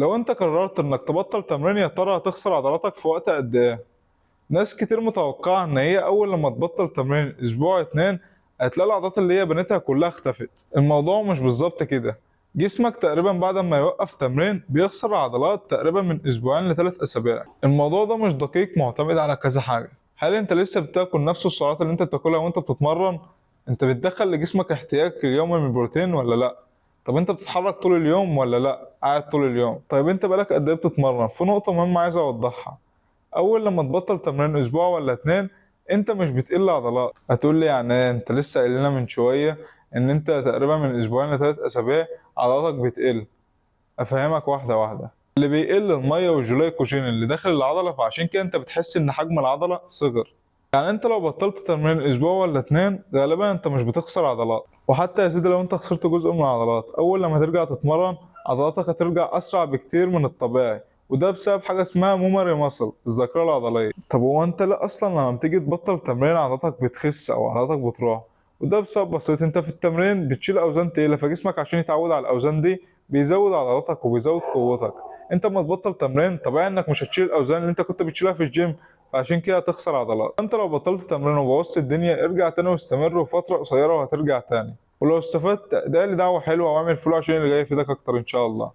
لو انت قررت انك تبطل تمرين، يا ترى هتخسر عضلاتك في وقت قد ايه؟ ناس كتير متوقعة ان هي اول لما تبطل تمرين اسبوع اتنين هتلاقي العضلات اللي هي بنتها كلها اختفت. الموضوع مش بالظبط كده. جسمك تقريبا بعد ما يوقف تمرين بيخسر عضلات تقريبا من اسبوعين ل3 اسابيع. الموضوع ده مش دقيق، معتمد على كذا حاجة. هل انت لسه بتاكل نفس السعرات اللي انت بتاكلها وانت بتتمرن؟ انت بتدخل لجسمك احتياجك اليومي من البروتين ولا لا؟ طب انت بتتحرك طول اليوم ولا لا قاعد طول اليوم؟ طيب انت بقالك قد ايه بتتمرن؟ في نقطة مهمة عايز اوضحها. اول لما تبطل تمرين اسبوع ولا اتنين انت مش بتقل عضلات. هتقول لي يعني ايه؟ انت لسه قايل لنا من شوية ان انت تقريبا من اسبوعين ل3 اسابيع عضلاتك بتقل. افهمك واحدة واحدة. اللي بيقل المية والجلايكوجين اللي داخل العضلة، فعشان كده انت بتحس ان حجم العضلة صغر. يعني انت لو بطلت تمرين اسبوع ولا اتنين غالبا انت مش بتخسر عضلات. وحتى يا سيدي لو انت خسرت جزء من العضلات، اول لما ترجع تتمرن عضلاتك هترجع اسرع بكتير من الطبيعي، وده بسبب حاجة اسمها memory muscle، الذاكرة العضلية. طب هو انت لا اصلا لما بتيجي تبطل تمرين عضلاتك بتخس او عضلاتك بتروح؟ وده بسبب بسيط، انت في التمرين بتشيل اوزان تقيلة، فجسمك عشان يتعود على الاوزان دي بيزود عضلاتك وبيزود قوتك. انت اما تبطل تمرين طبيعي انك مش هتشيل الاوزان اللي انت كنت بتشيلها في الجيم، فعشان كده هتخسر عضلات. انت لو بطلت تمرين وبوظت الدنيا ارجع تاني واستمر فترة قصيرة وهترجع تاني. ولو استفدت ده لي دعوة حلوة، واعمل follow عشان اللي جاي يفيدك اكتر ان شاء الله.